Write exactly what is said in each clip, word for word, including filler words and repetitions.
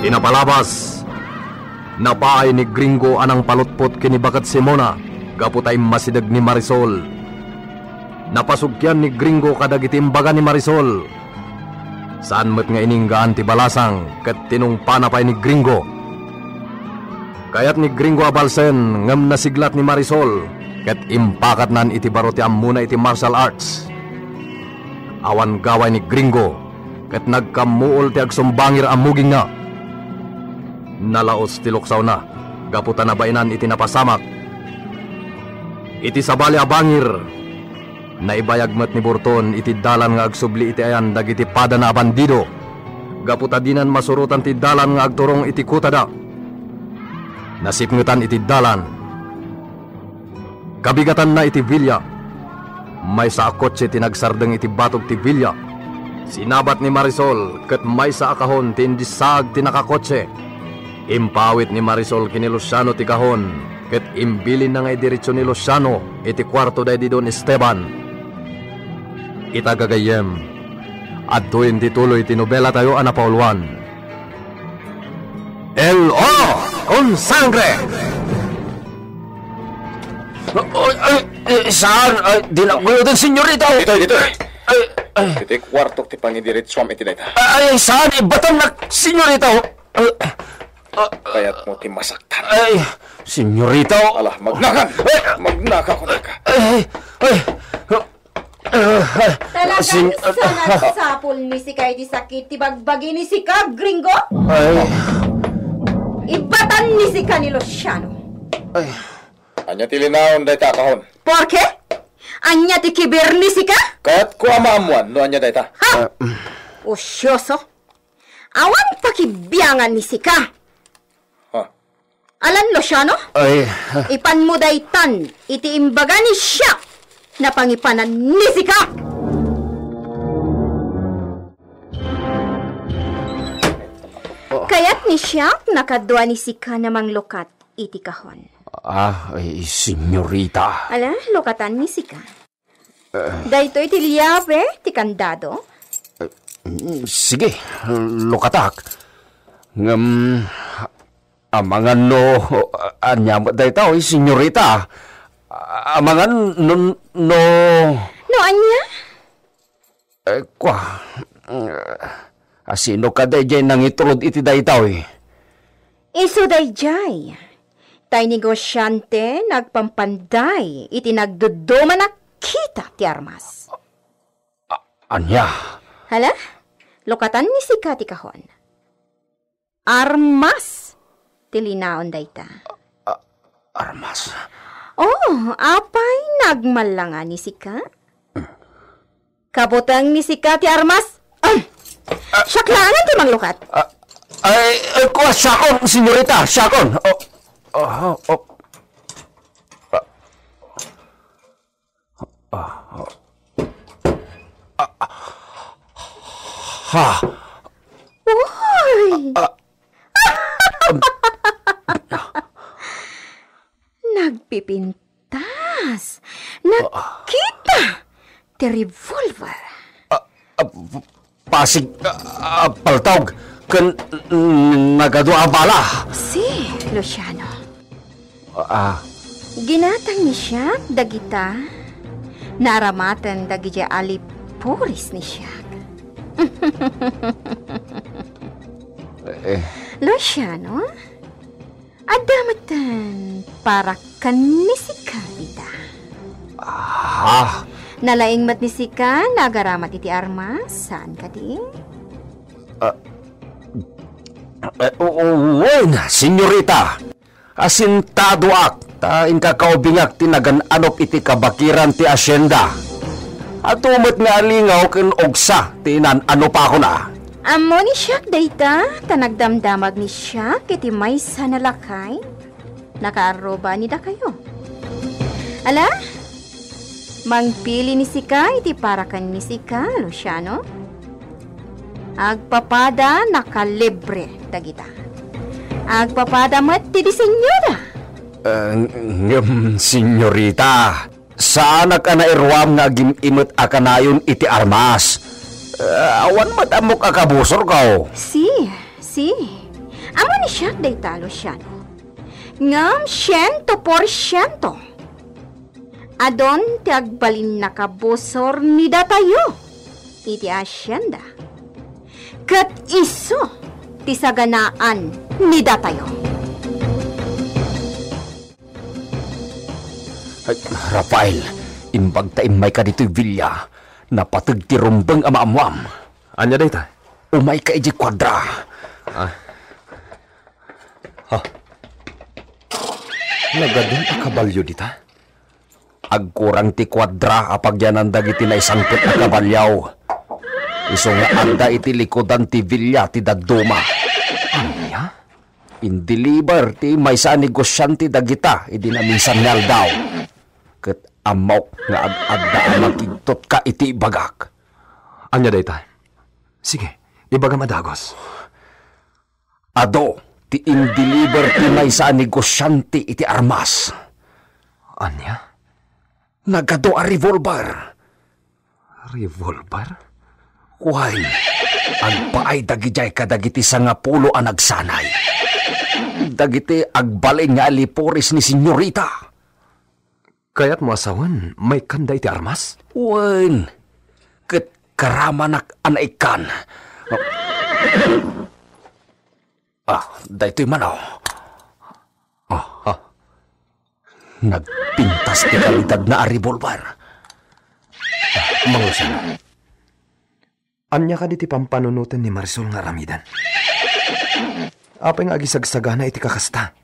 Ti napalabas, napaay ni Gringo a nangpalutpot ken ni Baket Simona gapu ta immasideg ni Marisol. Napasugkian ni Gringo kadagiti imbaga ni Marisol. Saan met nga ininggaan ti balasang ket tinungpana pay ni Gringo. Kayat ni Gringo a balsen ngem nasiglat ni Marisol ket impakatnan iti baro ti ammona iti martial arts. Awan gaway ni Gringo ket nagkammuol ti agsumbangir a mugingna. Nalaos ti luksawna gapu ta nabainan iti napasamak. Iti sabali a bangir, naibayag met ni Burton iti dalan nga agsubli iti ayan dagiti padana a bandido gapu ta dinan masurotan ti dalan nga agturong iti kutada. Nasipngetan iti dalan. Kabigatanna iti bilia. Maysa a kotse ti nagsardeng iti batog ti bilia. Sinabat ni Marisol ket maysa a kahon ti indissaag ti nakakotse. Impaawit ni Marisol ken ni Luciano ti kahon ket imbilinna nga idiretso ni Luciano iti kuarto daydi Don Esteban. Ita gagayyem, adtoyen ti tuloy ti nobelatayo a napauluan. El Oro con Sangre! Ay, ay, eh, saan? Ay, di na guyodon, senyorita. Ditoy, ditoy. Ay, ay. Iti kuartok ti pangidiretsuam iti dayta. Ay, saan? Ibatannak, senyorita. Ay, ah, Kayatmo ti masaktan. Ay, senyorita. Ala, magnaka. Ay. Magnaka, kunaka. Ay, ay. Talaga, Sin- saan a sapul ni sika iti sakit ti bagbagi ni sika, Gringo? Ay. Ibatan ni sika ni Luciano. Ay. Ania ti linaon dayta a kahon? Porke? Ania ti kibir ni sika? Ket kua maammuan no ania dayta. Ha? Ah, mm. Usyoso. Awan pakibiangan ni sika. Ha? Alan Luciano? Ay, ha? Ipanmo daytan iti imbaga ni Siak napangipanan ni sika. Oh. Kayat ni Siak nakadua ni sika na manglukat iti kahon. Ah, ay, senyorita. Ala, lukatan ni sika. Eh. Daytoy ti liabe ti kandado. Eh, mm, sige, lukatak. Ngem, amangan no, ania met dayta, oy, senyorita? Amangan no, no. No ania? Eh, kua, eh, asino kadi daydiay nangiturod iti daytoy? Isu daydiay. Tay negosiante nga agpampanday iti nagduduman a kita ti armas. A-, ania? Hala? Lukatan ni sika ti kahon. Armas ti linaon dayta. A-, armas? Oh, apay nagmallanga ni sika? Kabuteng ni sika ti armas. Siak laengen ti manglukat. Ah, ay, ay, kua, siakon, senyorita, siakon. Oh, oh, oh. Ah, ah, ah. Ah, ha. Uy! Ah, ah. Nagpipintas. Nagkita ti revolver. Ah, ah, pasig, ah, ah, paltawg ken, mm, nagadua a bala. Si Luciano. Ah. Ginatang ni Siak dagita. Naaramaten dagiti alipuris ni Siak. Eh. Luciano? Adda metten para ken ni sika dita. Ah. Nalaing met ni sika nga agaramat iti armas, saan kadi? Ah, eh, u-, u-, wen, senyorita. Asintadoak, ta inkakaubingak ti nagan-anop iti kabakiran ti asienda. Adu met nga alingaw ken ugsa ti inan-anopakon a. Ammo ni Siak dayta, ta nagdamdamag ni Siak iti maysa nga lakay. Nakaarruba ni dakayo. Ala, mangpili ni sika iti para ken ni sika, Luciano. Agpapada nakalibre dagita. Agpapada met ti disenyoda. Ah, ngem, senyorita, saanak a nairuam nga agim-imet a kanayon iti armas. Ah, awan met ammok a kabusorko. Si, si. Ammoni siak dayta, Luciano. Ngem siento porsiento, adun ti agbalin a kabusor ni datayo iti asienda. Ket isu ti saganaan ni datayo. Ay, Rafael, imbag ta immayka ditoy villa, napateg ti rumbeng a maammoam. Ania dayta? Umayka idiay kuadra. Ah. Ha? Nagadun a kabalio dita? Agkurang ti kuadra a pagyanan dagiti naisangpet a kabalio. Isu nga adda iti likudan ti villa ti dadduma. Ania? Indeliver ti maysa a negosiante dagita idi naminsan nga aldaw. Ket ammok nga ad-adda a makigtotka iti ibagak. Ania dayta? Sige, ibagam a dagus. Adu ti indeliver ti maysa a negosiante iti armas. Ania? Nagadu a revolver. Revolver? Wen, agpaay dagidiay kadagiti sangapulo a nagsanay. Dagiti agbalin nga alipuris ni senyorita. Kayatmo a sawen, maikkanda iti armas? Wen, ket karamanak a naikkan. Ah, daytoy man, oh. Ah, ah. Nagpintas ti kalidadna a revolver. Ah, Mang Luciano, ania kadi ti pampanunoten ni Marisol nga aramiden? Apay nga agisagsagana iti kakasta?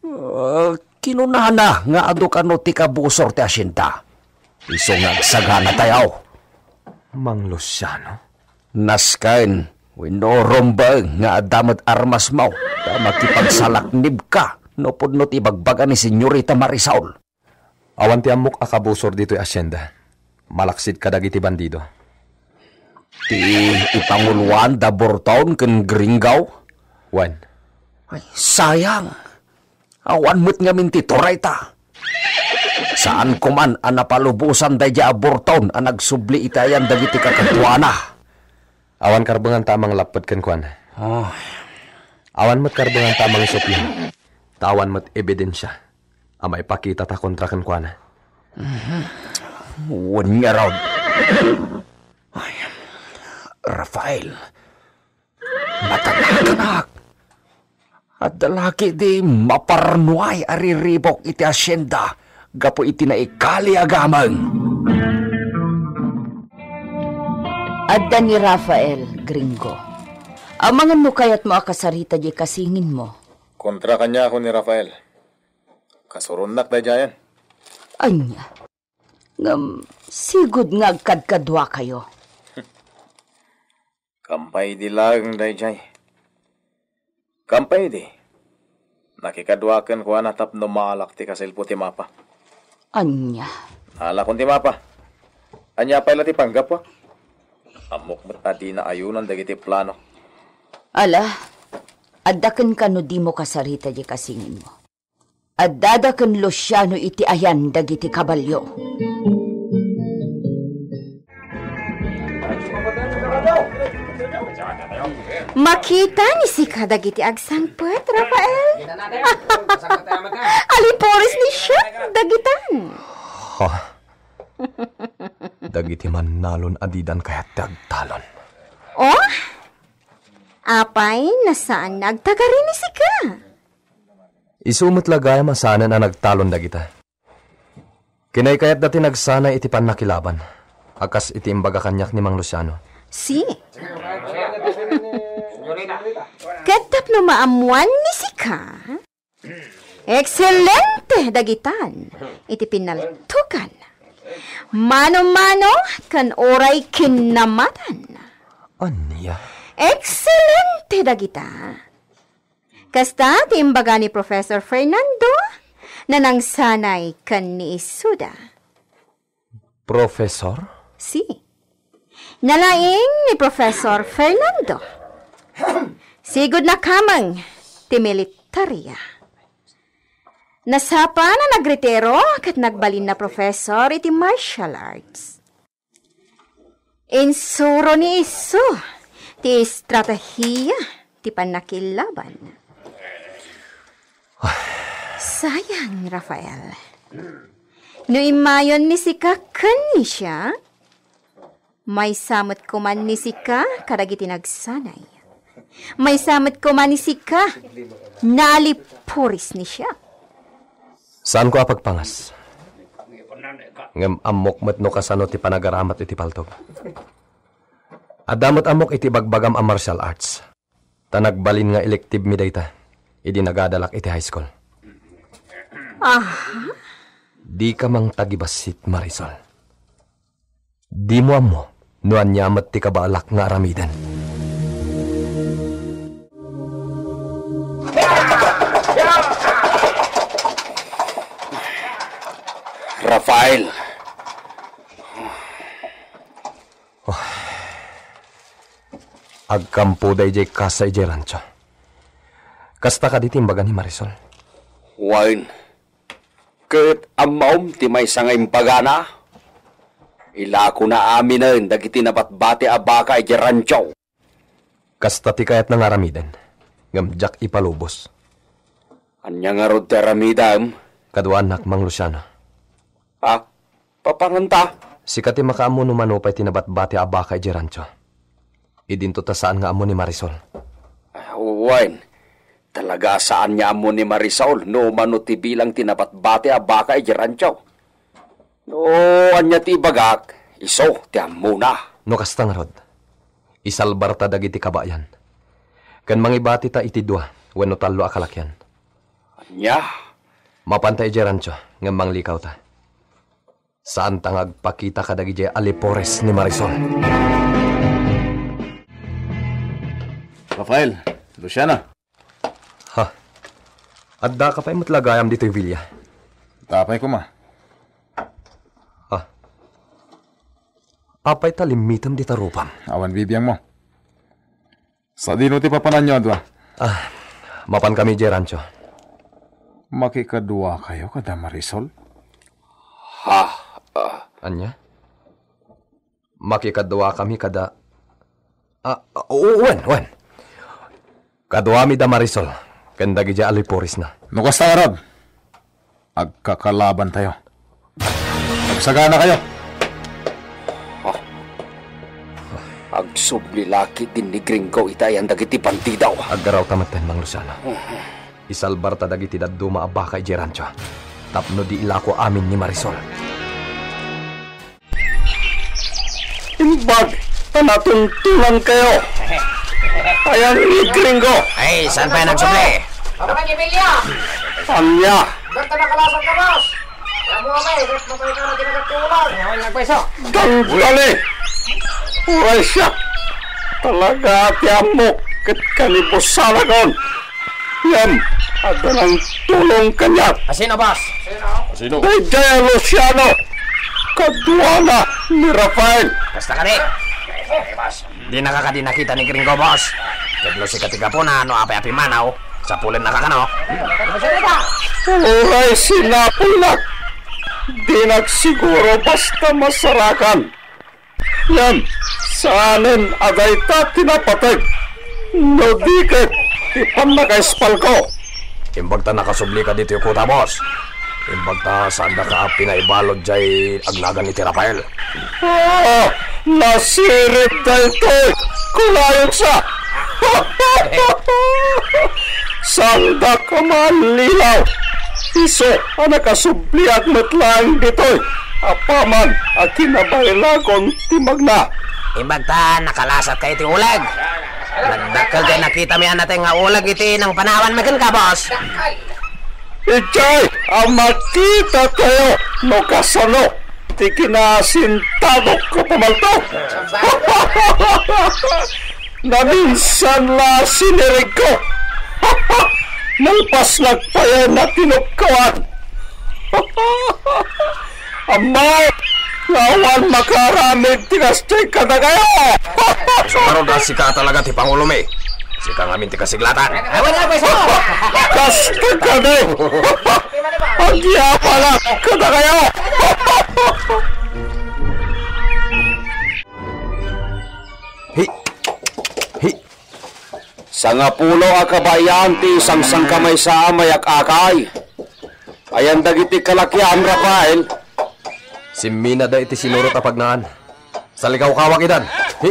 Ah, kinunana nga adu kano ti kabusor ti asienda. Isu nga agsaganatayo. Mang Luciano? Nasken wenno rumbeng nga adda met armasmo ta makipagsalaknibka no pudno ti ibagbaga ni Senyorita Marisol. Awan ti ammok a kabusor ditoy asienda, malaksid kadagiti bandido. Ti ipanguloan da Burton ken Gringo? Wen. Ay, sayang. Awan met ngamin ti turayta. Saanko man a napalubosan daydiay a Burton a nagsubli iti ayan dagiti kakaduana. Awan karbenganta a manglapped kenkuana. Ah. Awan met karbenganta a mangisupli. Ta awan met ebidensia a maipakitata kontra kenkuana. Mhm. Wen ngarud. Ay, Rafael, natalakanak. Adda la ketdi maparnuay a riribuk iti asienda gapu iti naikali a gameng. Adda ni Rafael, Gringo. Amangan no kayatmo a kasarita diay kasinginmo. Kontra kaniak ni Rafael. Kasuronnak daydiayen. Ania? Ngem, sigud nga agkadkaduakayo. Kampay idi laeng daydiay. Kampay idi. Nakikadua kenkuana tapno maalak ti kasilpo ti mapa. Ania? Alakon ti mapa. Ania pay la ti panggapuak? Ammok met a dina ayunan dagiti plano. Ala, adda kenka no dimo kasarita diay kasinginmo. Addada ken Luciano iti ayan dagiti kabalio. Makita ni sika dagiti agsangpet, Rafael? Alipuris ni siak dagitan. Ha? Dagiti mannalon a didan kayat ti agtalon. Oh? Apay, nasaan nga agtagari ni sika? Isu met la gayam a saanen a nagtalon dagita. Kinaykayatda ti nagsanay iti pannakilaban, a kas iti imbaga kaniak ni Mang Luciano. Si. Ket tapno maammuan ni sika, ekselente dagitan iti pinaltugan. Mano-mano ken uray kinamatan. Ania? Ekselente dagita. Kasta ti imbaga ni Professor Fernando, nanangsanay ken ni isuda. Professor? Si. Nalaing ni Professor Fernando. Sigud na kameng ti militaria. Nasapa na nagretiro ket nagbalin na professor iti martial arts. Insuro ni isu ti estrategia ti pannakilaban. Sayang, Rafael. No immayon ni sika ken ni siya, maysa met koma ni sika kadagiti nagsanay. Maysa met koma ni sika nalipuris ni siya. Saanko a pagpangas. Ngem ammok met no kasano ti panagaramat iti paltog. Adda met ammok iti ibagbagam a martial arts. Ta nagbalin nga elective mi dayta idi nagadalak iti high school. Aha? Dika mangtagibassit, Marisol. Dimo ammo no ania met ti kabaelak nga aramiden. Rafael. Oh. Agkampoda idiay kasa idiay rancho. Kasta kadi ti imbaga ni Marisol? Wen, ket ammom ti maysa nga imbagana? Ilakona aminen dagiti nabatbati a baka idiay rancho. Kasta ti kayatna nga aramiden, ngem diak ipalubos. Ania ngarud ti aramidem? Kaduanak, Mang Luciano. Ha? Papananta? Sika ti makaammo no mano pay ti nabatbati a baka idiay rancho. Idinto ta saan nga ammo ni Marisol. Ah, wen, talaga a saan nga ammo ni Marisol no mano ti bilang ti nabatbati a baka idiay rancho. No ania ti ibagak, isu ti ammona. No kasta ngarud, isalbarta dagiti kabayan. Ken mangibatita iti dua wenno tallo a kalakian. Ania? Mapanta idiay rancho, ngem manglikawta. Saanta nga agpakita kadagiti alipores ni Marisol. Rafael, Luciana. Ha? Addaka pay met la gayam ditoy villa? Apay koma. Ha? Apay ta limmitem dita rupam? Awan bibiangmo. Sadino ti papananyo a dua? Ah, mapankami idiay rancho. Makikaduakayo kada Marisol? Ha? Ah. Ania? Makikaduakami kada, ah, ah, wen, wen. Kaduami da Marisol ken dagiti alipurisna. No kasta ngarud, agkakalabantayo. Agsaganakayo. Ah. Agsubli la ketdi ni Gringo iti ayan dagiti bandido. Aggarawta metten, Mang Luciano. Isalbarta dagiti dadduma a baka idiay rancho tapno di ilako amin ni Marisol. Imbag ta natuntunan kayo. Ayan ni Gringo. Ay, saan pa yan nagsubli? Ania? Berta na kalasag ka, boss. Alam mo, abay, bet mo kayo na ginagat ko ulan. Dangdali. Uray siya. Talaga ti ammok ket kanibusalagon. Ngem, adda nangtulong kaniak. Asino, boss? Asino? Daydiay a Luciano. Kaduana ni Rafael. Kasta kadi. Dinaka kadi nakita ni Gringo, boss? Ket no sika ti gapuna, no apay a pimmanaw, sapulennaka kano. Uray sinapulnak. Dinak siguro basta masarakan. Ngem, saanen a dayta ti napateg. No di ket ti pannakaispalko. Imbag ta nakasublika ditoy kuta, boss. Imbag ta saandaka a pinaibalud diay agnagan iti Rafael. Ah, nasirib daytoy. Kunayonsa. Saandak a maallilaw. Isu a nakasubliak met laeng ditoy. Apaman a kinabailagon ti magna. Imbag ta nakalasat kayo ti uleg. Nagdakkel ti nakitami a nateng nga uleg iti nangpanawanmi kenka, boss. Idiay a makitatayo no kasano ti kinasintagok a pamalto. Naminsan la sinirigko. Nalpas nagpayan a tinukkawan. Ammok nga awan makaaramid ti kasta kadakayo. Isu ngarud a sika talaga ti pangulomi. Sika ngamin ti kasiglatan. Awan na, pwesto! Kasta kadi. Agyapalak kadakayo. Hi. Hi. Sangapulo a kabayan ti sangsangkamaysa a mayag-akay. Ayan dagiti kalakian, Rafael. Simminada iti sinurot a pagnaan. Salikawkawak idan. Hi.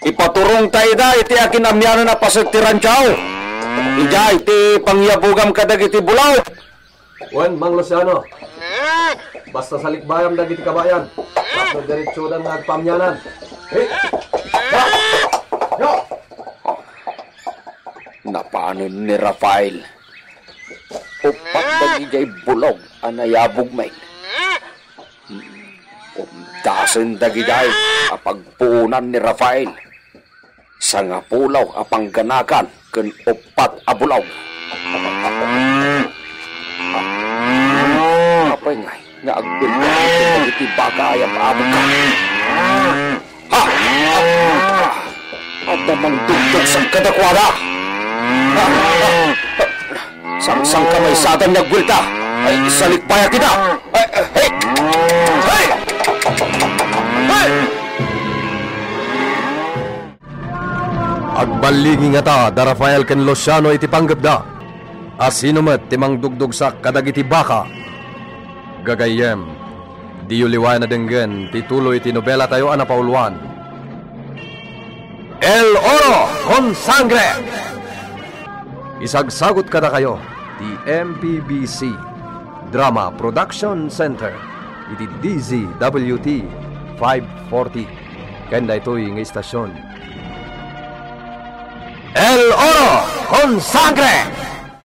Ipaturongta ida iti akin-amianan a paset ti rancho. Idiay ti pangyabugam kadagiti bulaw. Wen, Mang Luciano. Basta salikbayam dagiti kabayan. Tapno diretsodan nga agpaamianan. Hi. Yo. Yo. Napanen ni Rafael. Uppat dagidiay bulog a nayabug met. Umdasen dagidiay a pagpuonan ni Rafael. Sangapulo a pangganakan ken uppat a bulog. Apay ngay nga agbilbilin dagiti baka ay apaabok ka? Ha? Adda mangdugdugsak kadakuada. Ha? Ha? Sangsangkamaysatan nga agbuelta. Ay, salikbayak ida. Ay, ay, hey! Hey! Hey! Agballigi ngata da Rafael ken Luciano iti panggepda. Asino met ti mangdugdugsak kadagiti baka? Gagayyem, diyo liwayan a denggen ti tuloy ti nobelatayo a napauluan, El Oro con Sangre! Isagsagut kadakayo ti M P B C Drama Production Center iti D Z W T five forty ken daytoy nga istasyon. El Oro con Sangre!